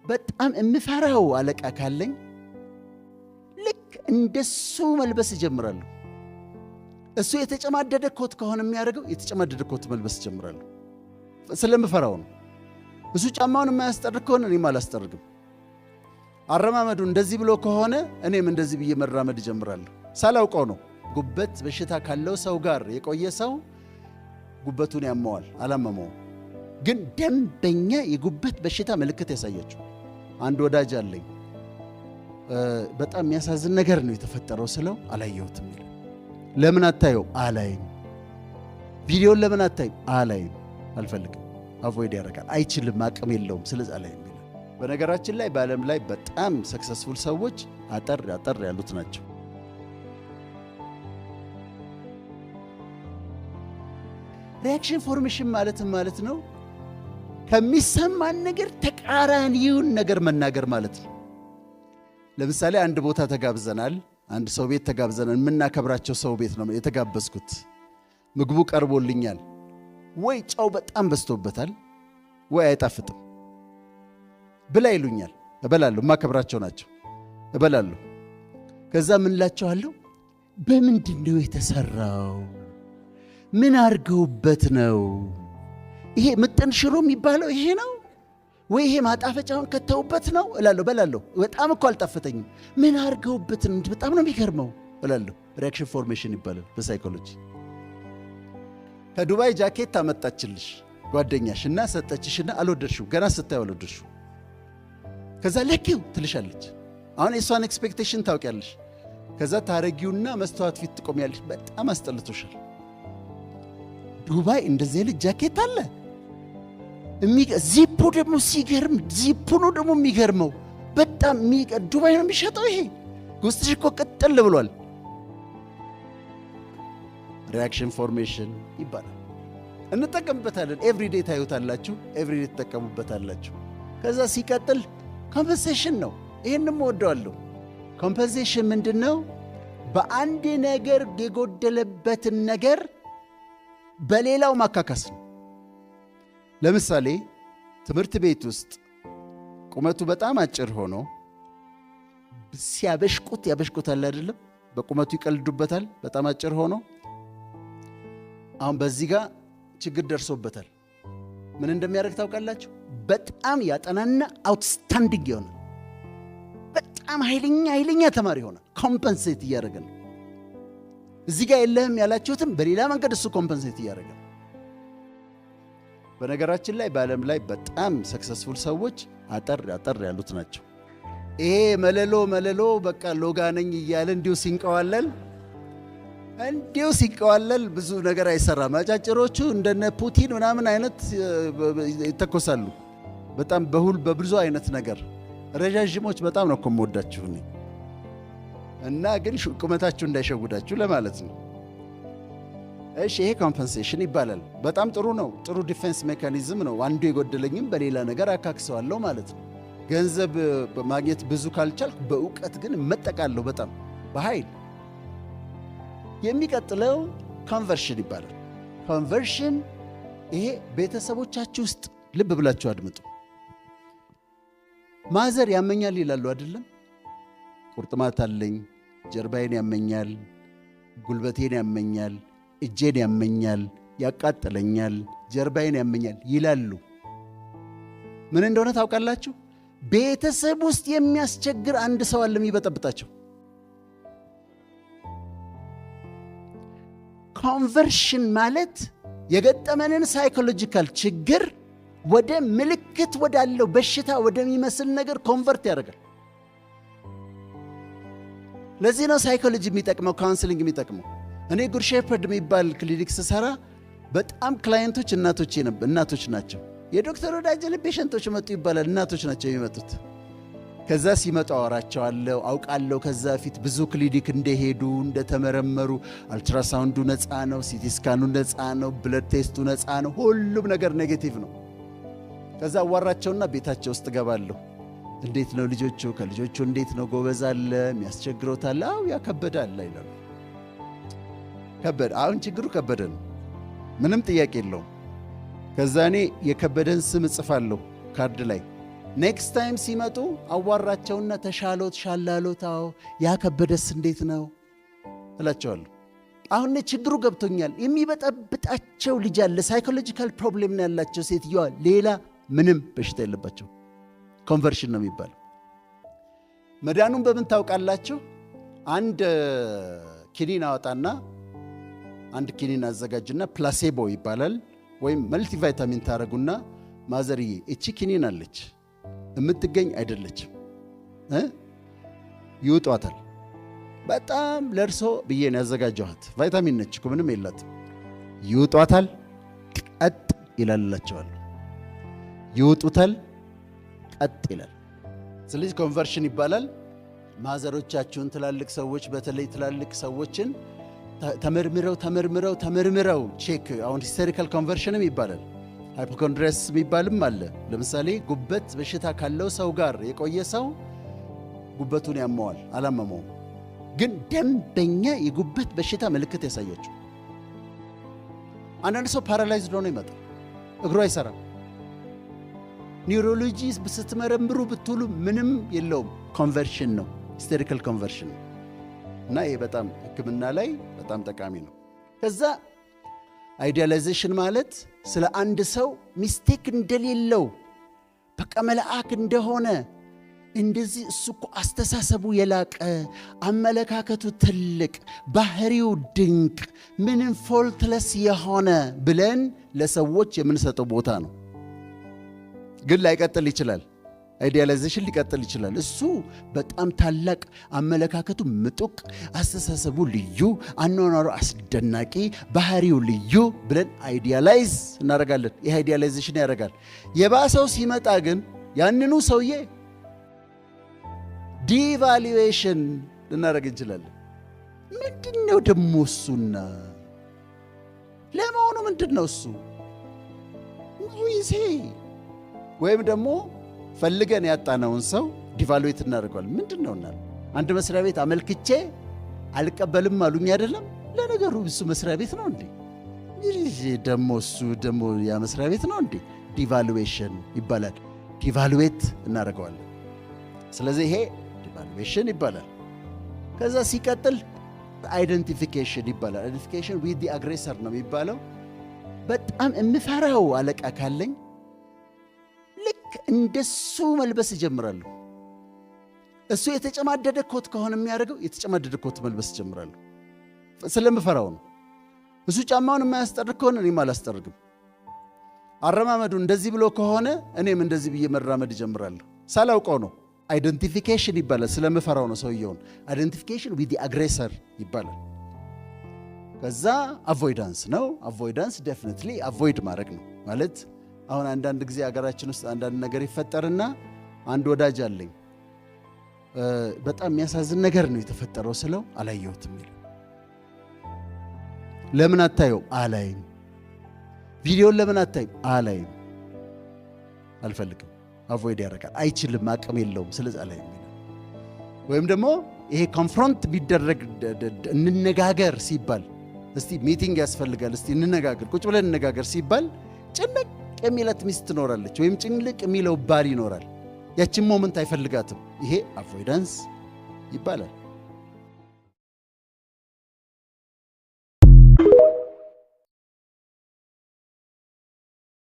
በጣም የምፈራው አለቃ ካለኝ ልክ እንደሱ መልበስ እጀምራለሁ። እሱ የተጨማደደ ኮት ከሆነ የሚያደርገው፣ የተጨማደደ ኮት መልበስ እጀምራለሁ። ስለምፈራው ነው። እሱ ጫማውን የማያስጠርግ ከሆነ እኔም አላስጠርግም። አረማመዱ እንደዚህ ብሎ ከሆነ እኔም እንደዚህ ብዬ መራመድ እጀምራለሁ። ሳላውቀው ነው። ጉበት በሽታ ካለው ሰው ጋር የቆየ ሰው ጉበቱን ያመዋል። አላመመውም፣ ግን ደንበኛ የጉበት በሽታ ምልክት ያሳያቸው። አንድ ወዳጅ አለኝ። በጣም የሚያሳዝን ነገር ነው የተፈጠረው ስለው አላየሁትም ይላል። ለምን አታየው? አላይም። ቪዲዮን ለምን አታይም? አላይም፣ አልፈልግም። Avoid ያደርጋል። አይችልም፣ አቅም የለውም። ስለዚህ አላይም ይላል። በነገራችን ላይ በዓለም ላይ በጣም successful ሰዎች አጠር አጠር ያሉት ናቸው። Reaction formation ማለት ምን ማለት ነው? ከሚሰማን ነገር ተቃራኒውን ነገር መናገር ማለት ነው። ለምሳሌ አንድ ቦታ ተጋብዘናል። አንድ ሰው ቤት ተጋብዘናል። የምናከብራቸው ሰው ቤት ነው የተጋበዝኩት። ምግቡ ቀርቦልኛል። ወይ ጨው በጣም በዝቶበታል፣ ወይ አይጣፍጥም። ብላ ይሉኛል። እበላለሁ። የማከብራቸው ናቸው። እበላለሁ። ከዛ ምን እላቸዋለሁ? በምንድን ነው የተሰራው? ምን አድርገውበት ነው? ይሄ ምጥን ሽሮ የሚባለው ይሄ ነው ወይ ይሄ ማጣፈጫውን ከተውበት ነው እላለሁ። በላለሁ። በጣም እኮ አልጣፈጠኝም። ምን አድርገውበት ነው? በጣም ነው የሚገርመው እላለሁ። Reaction formation ይባላል በ psychology። ከዱባይ ጃኬት አመጣችልሽ ጓደኛሽ እና ሰጠችሽና አልወደድሽው። ገና ስታየው አልወደድሽው። ከዛ ለኪው ትልሻለች። አሁን የእሷን expectation ታውቂያለሽ። ከዛ ታረጊውና መስተዋት ፊት ትቆሚያለሽ። በጣም አስጠልቶሻል። ዱባይ እንደዚህ አይነት ጃኬት አለ? ዚፑ ደግሞ ሲገርም፣ ዚፑ ነው ደግሞ የሚገርመው። በጣም ዱባይ ነው የሚሸጠው ይሄ። ውስጥሽ እኮ ቅጥል ብሏል። Reaction formation ይባላል። እንጠቀምበታለን። Everyday ታዩታላችሁ። Everyday ትጠቀሙበታላችሁ። ከዛ ሲቀጥል compensation ነው። ይህንም እወደዋለሁ። Compensation ምንድን ነው? በአንድ ነገር የጎደለበትን ነገር በሌላው ማካካስ ነው። ለምሳሌ ትምህርት ቤት ውስጥ ቁመቱ በጣም አጭር ሆኖ ሲያበሽቁት፣ ያበሽቁታል አይደለም? በቁመቱ ይቀልዱበታል። በጣም አጭር ሆኖ አሁን በዚህ ጋር ችግር ደርሶበታል። ምን እንደሚያደርግ ታውቃላችሁ? በጣም ያጠናና outstanding ይሆናል። በጣም ኃይለኛ ኃይለኛ ተማሪ ይሆናል። Compensate እያደረገ ነው። እዚህ ጋር የለህም ያላችሁትም በሌላ መንገድ እሱ compensate እያደረገ ነው። በነገራችን ላይ በዓለም ላይ በጣም successful ሰዎች አጠር አጠር ያሉት ናቸው። ይሄ መለሎ መለሎ በቃ ሎጋ ነኝ እያለ እንዲሁ ሲንቀዋለል ብዙ ነገር አይሰራም። አጫጭሮቹ እንደነ ፑቲን ምናምን አይነት ይተኮሳሉ። በጣም በብዙ አይነት ነገር። ረዣዥሞች በጣም ነው እኮ የምወዳችሁ እኔ፣ እና ግን ቁመታችሁ እንዳይሸውዳችሁ ለማለት ነው። እሺ፣ ይሄ compensation ይባላል። በጣም ጥሩ ነው። ጥሩ defense mechanism ነው። አንዱ የጎደለኝም በሌላ ነገር አካክሰዋለሁ ማለት ነው። ገንዘብ ማግኘት ብዙ ካልቻልኩ በእውቀት ግን እመጠቃለሁ በጣም በኃይል። የሚቀጥለው conversion ይባላል። Conversion ይሄ ቤተሰቦቻችሁ ውስጥ ልብ ብላችሁ አድምጡ። Mother ያመኛል ይላሉ አይደለም? ቁርጥማት አለኝ፣ ጀርባዬን ያመኛል፣ ጉልበቴን ያመኛል፣ እጄን ያመኛል፣ ያቃጥለኛል፣ ጀርባዬን ያመኛል ይላሉ። ምን እንደሆነ ታውቃላችሁ? ቤተሰብ ውስጥ የሚያስቸግር አንድ ሰው አለ የሚበጠብጣቸው። Conversion ማለት የገጠመንን psychological ችግር ወደ ምልክት ወዳለው በሽታ ወደሚመስል ነገር convert ያደርጋል። ለዚህ ነው psychology የሚጠቅመው፣ counseling የሚጠቅመው። እኔ Good Shepherd የሚባል ክሊኒክ ስሰራ በጣም client ኦች እናቶች ናቸው። የዶክተር ወዳጀነ patient ኦች መጡ ይባላል። እናቶች ናቸው የሚመጡት። ከዛ ሲመጡ አወራቸዋለሁ፣ አውቃለሁ። ከዛ በፊት ብዙ ክሊኒክ እንደሄዱ፣ እንደተመረመሩ። አልትራሳውንዱ ነፃ ነው፣ CT scan ኑ ነፃ ነው፣ blood test ኡ ነፃ ነው፣ ሁሉም ነገር negative ነው። ከዛ አዋራቸውና ቤታቸው ውስጥ ገባለሁ። እንዴት ነው ልጆቹ? ከልጆቹ እንዴት ነው? ጎበዝ አለ? የሚያስቸግረው አለ? አው ያ ከበደ አለ ይላሉ። ከበደ፣ አሁን ችግሩ ከበደ ነው፣ ምንም ጥያቄ የለውም። ከዛ እኔ የከበደን ስም እጽፋለሁ ካርድ ላይ። Next time ሲመጡ አዋራቸውና ተሻሎት ሻላሎት፣ አዎ ያ ከበደስ እንዴት ነው እላቸዋለሁ። አሁን እኔ ችግሩ ገብቶኛል። የሚበጠብጣቸው ልጅ አለ፣ psychological problem ነው ያላቸው ሴትዮዋ፣ ሌላ ምንም በሽታ የለባቸው። Conversion ነው የሚባለው። መዳኑን በምን ታውቃላችሁ? አንድ ኪኒን አወጣና፣ አንድ ኪኒን አዘጋጅና placebo ይባላል፣ ወይም multivitamin ታደረጉና ማዘርዬ እቺ ኪኒን አለች፣ የምትገኝ አይደለችም እ ይውጧታል። በጣም ለእርሶ ብዬ ነው ያዘጋጀኋት። ቫይታሚን ነች እኮ፣ ምንም የላትም። ይውጧታል፣ ቀጥ ይላልላቸዋል። ይውጡታል፣ ቀጥ ይላል። ስለዚህ conversion ይባላል። ማዘሮቻችሁን፣ ትላልቅ ሰዎች፣ በተለይ ትላልቅ ሰዎችን ተመርምረው ተመርምረው ተመርምረው check፣ አሁን hysterical conversion ም ይባላል። Hypochondriasis የሚባልም አለ። ለምሳሌ ጉበት በሽታ ካለው ሰው ጋር የቆየ ሰው ጉበቱን ያመዋል፣ አላመመውም፣ ግን ደንበኛ የጉበት በሽታ ምልክት ያሳያቸው። አንዳንድ ሰው paralyzed ሆኖ ይመጣል፣ እግሩ አይሰራም። Neurology ስትመረምሩ ብትውሉ ምንም የለውም። Conversion ነው፣ hysterical conversion ነው። እና ይሄ በጣም ሕክምና ላይ በጣም ጠቃሚ ነው። ከዛ idealization ማለት ስለ አንድ ሰው mistake እንደሌለው፣ በቃ መልአክ እንደሆነ፣ እንደዚህ እሱ እኮ አስተሳሰቡ የላቀ፣ አመለካከቱ ትልቅ፣ ባህሪው ድንቅ፣ ምንም faultless የሆነ ብለን ለሰዎች የምንሰጠው ቦታ ነው። ግን ላይቀጥል ይችላል። Idealization ሊቀጥል ይችላል። እሱ በጣም ታላቅ፣ አመለካከቱ ምጡቅ፣ አስተሳሰቡ ልዩ፣ አኗኗሩ አስደናቂ፣ ባህሪው ልዩ ብለን idealize እናደርጋለን። ይህ idealization ያደርጋል። የባሰው ሲመጣ ግን ያንኑ ሰውዬ devaluation ልናደርግ እንችላለን። ምንድን ነው ደሞ እሱና ለመሆኑ ምንድን ነው እሱ ይሴ? ወይም ደግሞ ፈልገን ያጣነውን ሰው devaluate እናደርገዋለን። ምንድን ነው እናለ አንድ መስሪያ ቤት አመልክቼ አልቀበልም አሉኝ አይደለም። ለነገሩ እሱ መስሪያ ቤት ነው እንዴ? ደሞ እሱ ደሞ ያ መስሪያ ቤት ነው እንዴ? Devaluation ይባላል። Devaluate እናደርገዋለን። ስለዚህ ይሄ devaluation ይባላል። ከዛ ሲቀጥል identification ይባላል። Identification with the aggressor ነው የሚባለው። በጣም የምፈራው አለቃ ካለኝ ልክ እንደሱ መልበስ እጀምራለሁ። እሱ የተጨማደደ ኮት ከሆነ የሚያደርገው የተጨማደደ ኮት መልበስ እጀምራለሁ። ስለምፈራው ነው። እሱ ጫማውን የማያስጠርግ ከሆነ እኔም አላስጠርግም። አረማመዱ እንደዚህ ብሎ ከሆነ እኔም እንደዚህ ብዬ መራመድ እጀምራለሁ። ሳላውቀው ነው። Identification ይባላል። ስለምፈራው ነው ሰውየውን። Identification with the aggressor ይባላል። ከዛ avoidance ነው። Avoidance definitely avoid ማድረግ ነው ማለት። አሁን አንዳንድ ጊዜ ሀገራችን ውስጥ አንዳንድ ነገር ይፈጠርና አንድ ወዳጅ አለኝ፣ በጣም የሚያሳዝን ነገር ነው የተፈጠረው ስለው አላየሁትም ይላል። ለምን አታየውም? አላይም። ቪዲዮን ለምን አታይም? አላይም፣ አልፈልግም። Avoid ያደርጋል። አይችልም፣ አቅም የለውም። ስለዚህ አላይም ይላል። ወይም ደግሞ ይሄ confront ቢደረግ፣ እንነጋገር ሲባል፣ እስቲ meeting ያስፈልጋል፣ እስቲ እንነጋገር፣ ቁጭ ብለን እንነጋገር ሲባል ጭንቅ የሚላት ሚስት ትኖራለች፣ ወይም ጭንቅ የሚለው ባል ይኖራል። ያችን moment አይፈልጋትም። ይሄ avoidance ይባላል።